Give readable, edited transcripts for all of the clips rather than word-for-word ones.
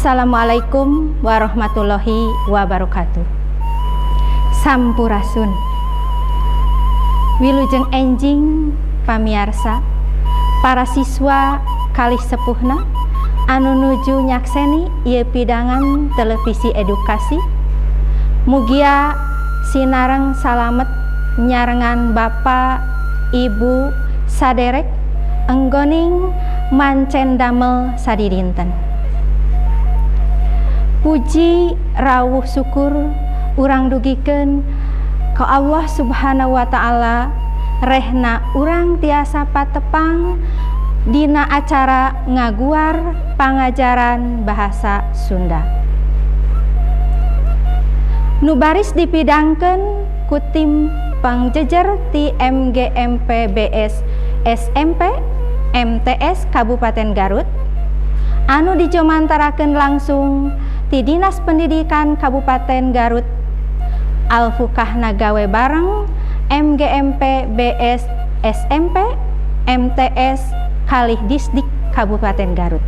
Assalamualaikum warahmatullahi wabarakatuh. Sampurasun. Wilujeng enjing pamiarsa, para siswa kalih sepuhna anu nuju nyakseni ieu pidangan televisi edukasi. Mugia sinareng salamet nyarengan Bapak, Ibu saderek enggoning mancen damel sadidinten. Puji rawuh syukur urang dugikeun ka Allah Subhanahu wa taala rehna urang tiasa patepang dina acara ngaguar pangajaran bahasa Sunda. Nu baris dipidangkeun ku tim pangjejer ti MGMP BS SMP MTS Kabupaten Garut anu dijomantarakeun langsung ti Dinas Pendidikan Kabupaten Garut alfukahna gawe bareng MGMP BS SMP MTS kalih Disdik Kabupaten Garut.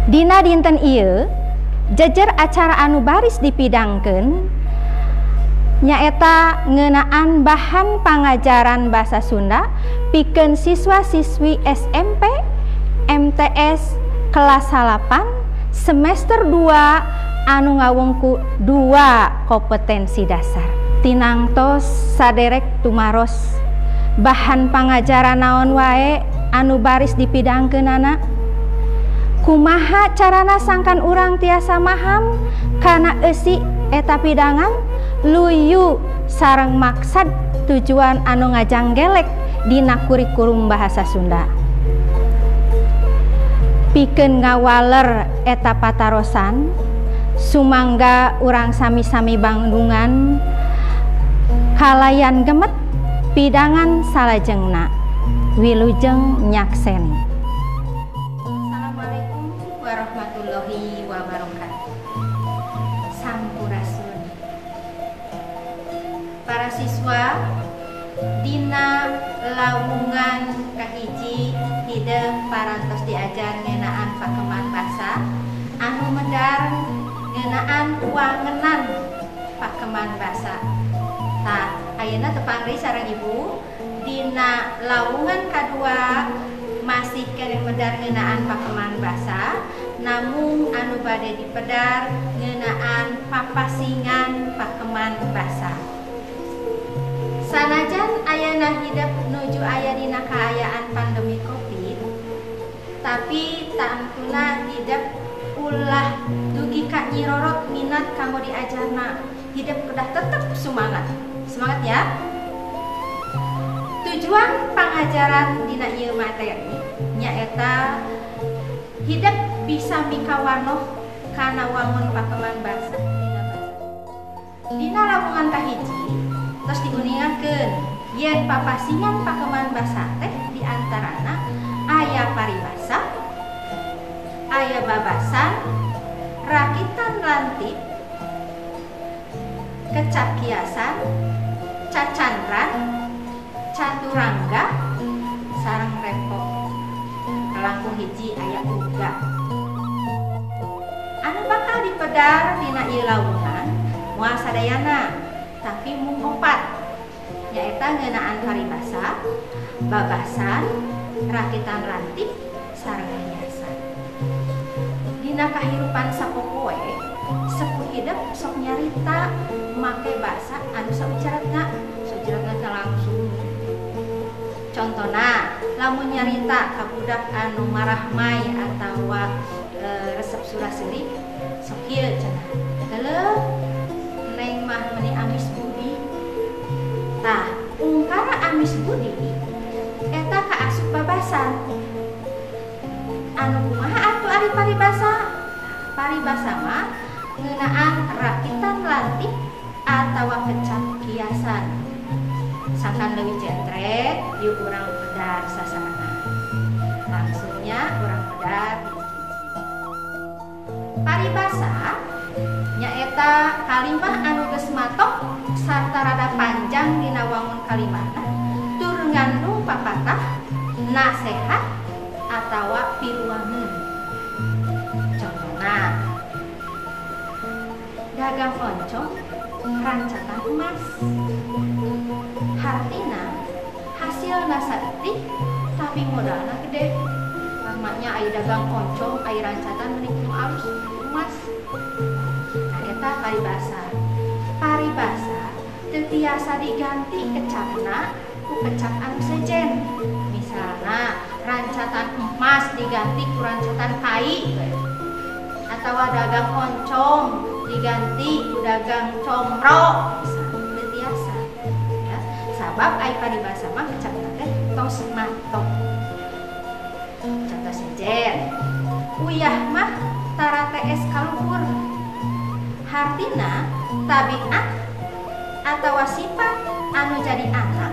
Dina dinten ieu jejer acara anu baris dipidangkeun nyaeta ngeunaan bahan pangajaran bahasa Sunda pikeun siswa-siswi SMP MTS kelas 8 semester 2 anu ngawengku 2 kompetensi dasar. Tinangtos saderek tumaros bahan pangajaran naon wae anu baris dipidangkeunana. Kumaha carana sangkan urang tiasa maham kana eusi eta pidangan luyu sareng maksad tujuan anu ngajanggelek dina kurikulum bahasa Sunda. Pikeun ngawaler eta patarosan sumangga urang sami-sami bandungan kalayan gemet pidangan salajengna. Wilujeng nyakseni. Assalamualaikum warahmatullahi wabarakatuh. Sampurasun. Para siswa dina lawungan kahiji hideung parantos diajar ngeunaan pakeman basa anu medar ngeunaan wangenan pakeman basa. Tah, ayeuna tepang deui sareng Ibu dina lawungan kadua masih keneh medar ngeunaan pakeman basa, namung anu bade dipedar ngeunaan papasingan pakeman basa. Sanajan ayana hidep nuju aya dina kaayaan pandemi Covid, tapi tangtuna hidep ulah dugi ka nyirorot minat kanggo diajarna. Hidep kedah tetep semangat. Semangat ya. Tujuan pangajaran dina ieu materi nyaeta hidep bisa mikawanoh kana wangun pakeman basa dina basa. Dina lawungan kahiji terus diguningakeun yen papasingan pakeman basa teh diantarana aya paribasa, aya babasan, rakitan lantip, kecap kiasan, cacandran, caturangga, sareng repok. Kalangkung hiji aya uga. Anu bakal dipedar dina ieu lawungan moal sadayana, tapi mung opat, nyaeta ngeunaan paribasa, babasan, rakitan rantip, sareng hiasan. Dina kahirupan sapopoe, sepuh hidep sok nyarita make basa anu saucaratna, saucaratna teh langsung. Contona, lamun nyarita ka budak anu marahmai atawa resep surah-seuri, sok kieu cenah. Heueuh, neng mah meuni amis budi. Tah, ungkara amis budi eta kaasup babasan. Anu kumaha atuh ari paribasa? Paribasa mah ngeunaan rakitan lantip atawa kecap kiasan. Sangkan leuwih jentrek yuk urang pedar sasarengan. Langsungnya urang pedar hiji-hiji. Paribasa nyaeta kalimah anu geus matok sarta rada panjang dina wangun kalimahna tur ngandung papatah, nasehat atawa piluangeun. rancatan emas. Hartina hasilna saeutik tapi modalna gede. Lamanya aya dagang oncom, aya rancatan meni kudu alus emas. Nah, eta paribasa. Paribasa teu tiasa diganti kecapna ku kecap anu sejen. Misalna rancatan emas diganti ku rancatan kai, atawa dagang oncom diganti ku dagang comro, misalna teu tiasa. Ya, sabab ai paribasa mah kecapna teh tos matok. Contoh sejen, uyah mah tara tees kaluhur. Hartina tabiat atawa sifat anu jadi anak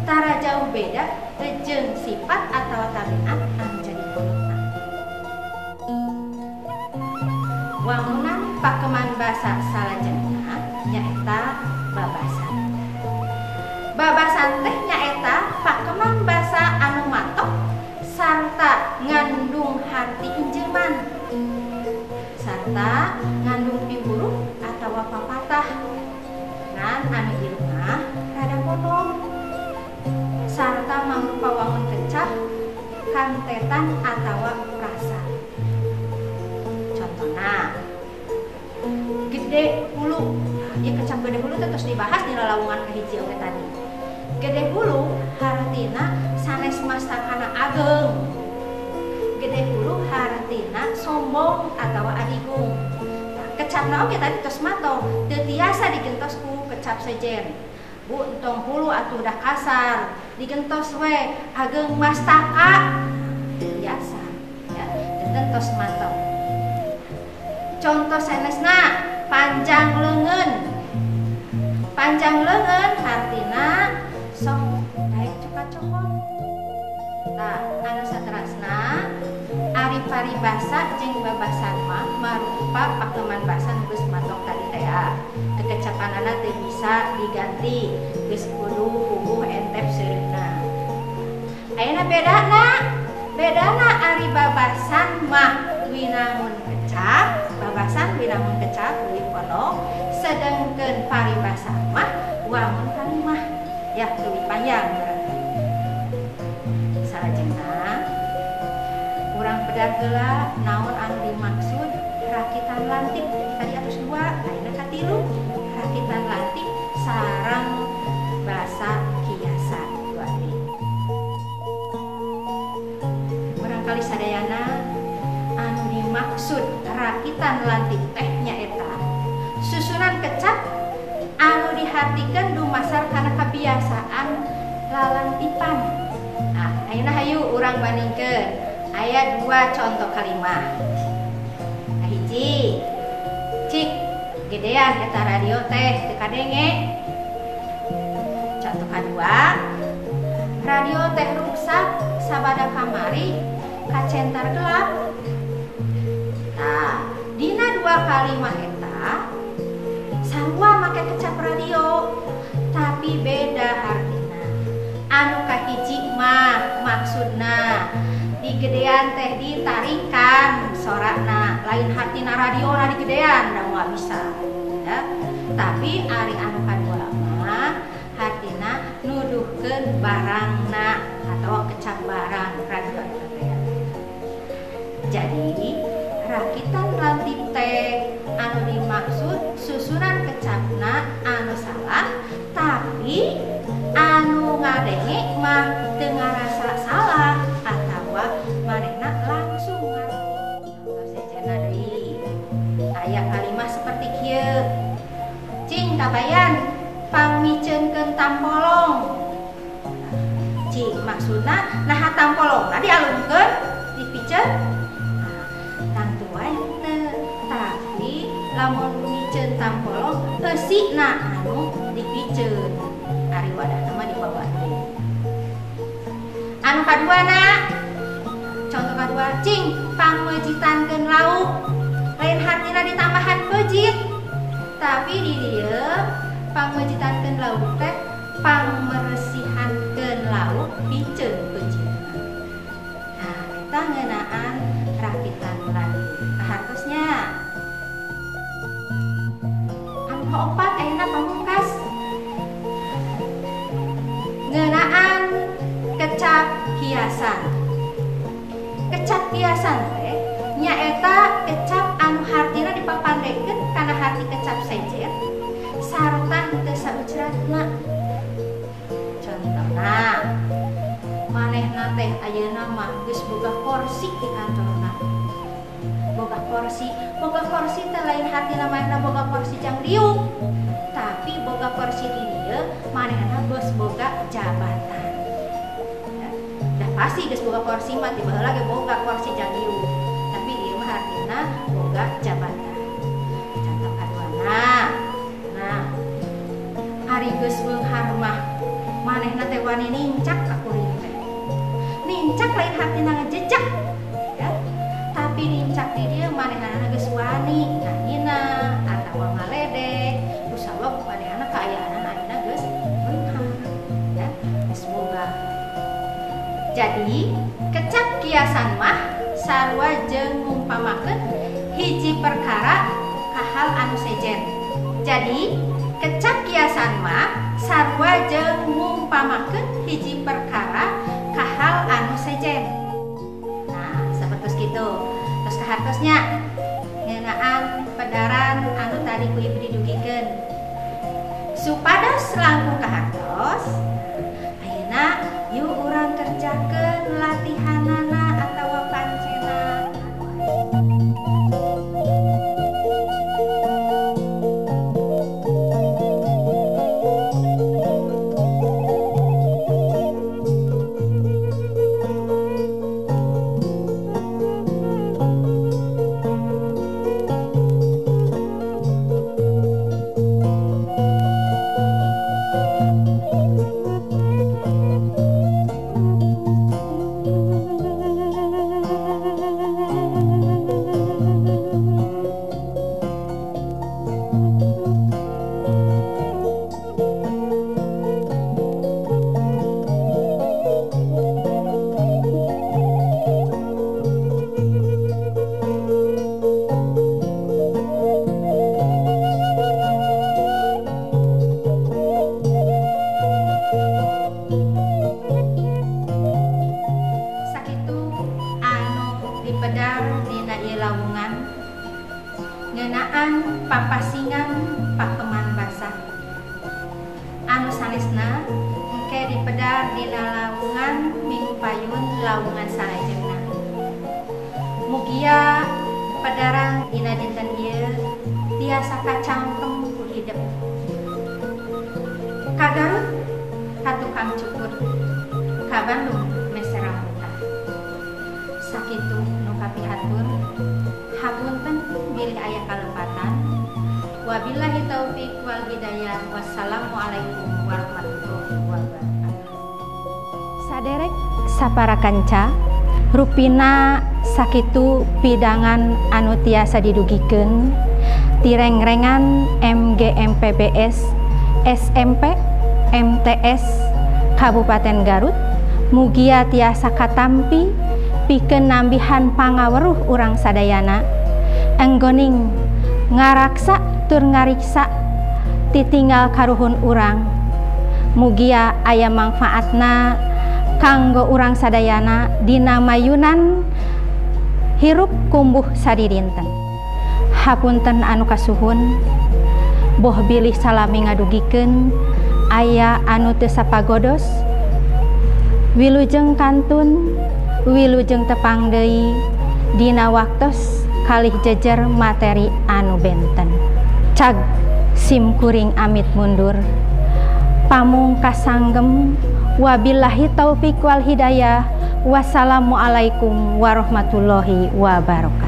tara jauh beda jeung sifat atawa tabiat anu jadi kolotna. Wangunan pakeman basa salajengna nyaeta babasan. Babasan teh nyaeta pakeman basa anu matok sarta ngandung harti injeman sarta ngandung piwuruh atawa papatah ngan anu irungah rada potong sarta mangrupa wangun kecap kantetan atawa prasa. Contohna gede hulu, ya kecap gede hulu teh terus dibahas di lalawungan kahiji oge tadi. Gede hulu hartina sanes mastakana ageng. Gede hulu hartina sombong atawa adigung. Nah, kecapna oge tadi tos matok, teu tiasa digentos ku kecap sejen. Bu entong hulu atuh dah kasar, digentos we ageng mastaka. Biasa ya, teu tos matok. Contoh sanesna panjang leungeun. Panjang leungeun hartina sok daek cuka cokot. Tah, anu saterasna ari paribasa jeung babasan mah marupa pakeman basa nu geus matok tadi teh ya. Kekecapanana teu bisa diganti, geus kudu puguh entep seureuna. Ayeuna bedana? Bedana ari babasan mah winangun kecap, babasan winangun kecap leuwih pondok, sedengkeun paribasa mah wangun kalimah. Ya, leuwih panjang berarti. Salajengna urang pedar heula naon anu dimaksud rakitan lantip. Tadi atus dua, ayeuna katilu rakitan lantip sareng basa kiasan dua deui. Barangkali sadayana anu dimaksud rakitan lantip teh nyaeta susunan kecap anu dihartikeun dumasar kana kebiasaan lalantipan. Nah, ayeuna hayu urang bandingkeun. Aya dua contoh kalimah. Kahiji, cik gedean eta radio teh teu kadenge. Contoh kadua, radio teh ruksak sabada kamari kacentar gelap. Nah, dina dua kalimah eta sarua make kecap radio, tapi beda hartina. Anu kahiji mah maksudna digedean teh ditarikan sorakna, lain hartina radio na digedean da moal bisa ya. Tapi ari anu kadua mah hartina nuduhkeun barangna atau kecap barang radio eta teh. Jadi rakitan lantip teh anu dimaksud susunan kecapna anu salah, tapi anu ngadenge mah teu ngarasa salah atawa manehna langsung ngarti. Contoh sejenna deui, aya kalimah seperti kieu. Cing kabayan pangmiceunkeun tampolong. Cing maksudna naha tampolongna dialungkeun dipiceun. Nah, tangtu wae henteu, tapi lamun miceun tampolong eusina anu dipiceun. Ari wadahna mah dibawa deui. Anu kaduana, contoh kadua, cing pangmejitankeun lauk. Lain hartina ditambahan pejit, tapi di dieu pangmejitankeun lauk teh pangmeresihankeun lauk piceun pejitna. Nah, eta ngeunaan rakitan lantip. Kahartosnya. Anu kaopat Materi pamungkas ngeunaan kecap kiasan. Kecap kiasan teh nyaeta kecap anu hartina dipapandekeun kana harti kecap sejen sarta teu saucratna. Contohna manehna teh ayeuna mah geus boga kursi di kantorna. Boga kursi teh lain hartina manehna boga kursi jang diuk, tapi boga kursi di dieu manehna geus boga jabatan. Ya, dah pasti geus boga kursi mah ti baheula ge boga kursi jang diuk, tapi ieu mah hartina boga jabatan. Contoh kaduana, nah ari geus beunghar mah manehna teh wani nincak ka kuring teh. Nincak lain hartina ngejejak, ya. Tapi nincak di dieu manehna geus wani ngahina atawa ngaledek, kusabab manehna kaayaanana ayeuna geus beunghar, ya, geus boga. Jadi, kecap kiasan mah sarua jeung ngumpamakeun hiji perkara ka hal anu sejen. Jadi, kecap kiasan mah sarua jeung ngumpamakeun hiji perkara ka hal anu sejen. Nah, sapertos kitu. Terus kahartosnya ngeunaan pedaran anu tadi ku ibu didugikeun. Supados langkung kahartos, ayeuna yuk urang kerjakeun latihanana atawa pancena. Ngeunaan papasingan pakeman basa anu sanesna engke dipedar dina lawungan minggu payun lawungan salajengna. Mugia pedaran dina dinten ieu tiasa kacangkem ku hidep. Ka Garut ka tukang cukur, ka Bandung meser rambutan. Sakitu nu kapihatur. Hapunten bilih aya kalepatan. Wabillahi taufik wal hidayah. Wassalamualaikum warahmatullahi wabarakatuh. Saderek sapara kanca, rupina sakitu pidangan anu tiasa didugikeun tirengrengan MGMPBS SMP MTS Kabupaten Garut. Mugia tiasa katampi pikeun nambihan pangaweruh urang sadayana enggoning ngaraksa tur ngariksa titinggal karuhun urang. Mugia aya mangfaatna kanggo urang sadayana dina mayunan hirup kumbuh sadidinten. Hapunten anu kasuhun, boh bilih salami ngadugikeun aya anu teu sapagodos. Wilujeng kantun, wilujeng tepang deui dina waktos kalih jejer materi anu benten. Cag sim kuring amit mundur, pamungkas sanggem. Wabillahi taufik wal hidayah. Wassalamualaikum warahmatullahi wabarakatuh.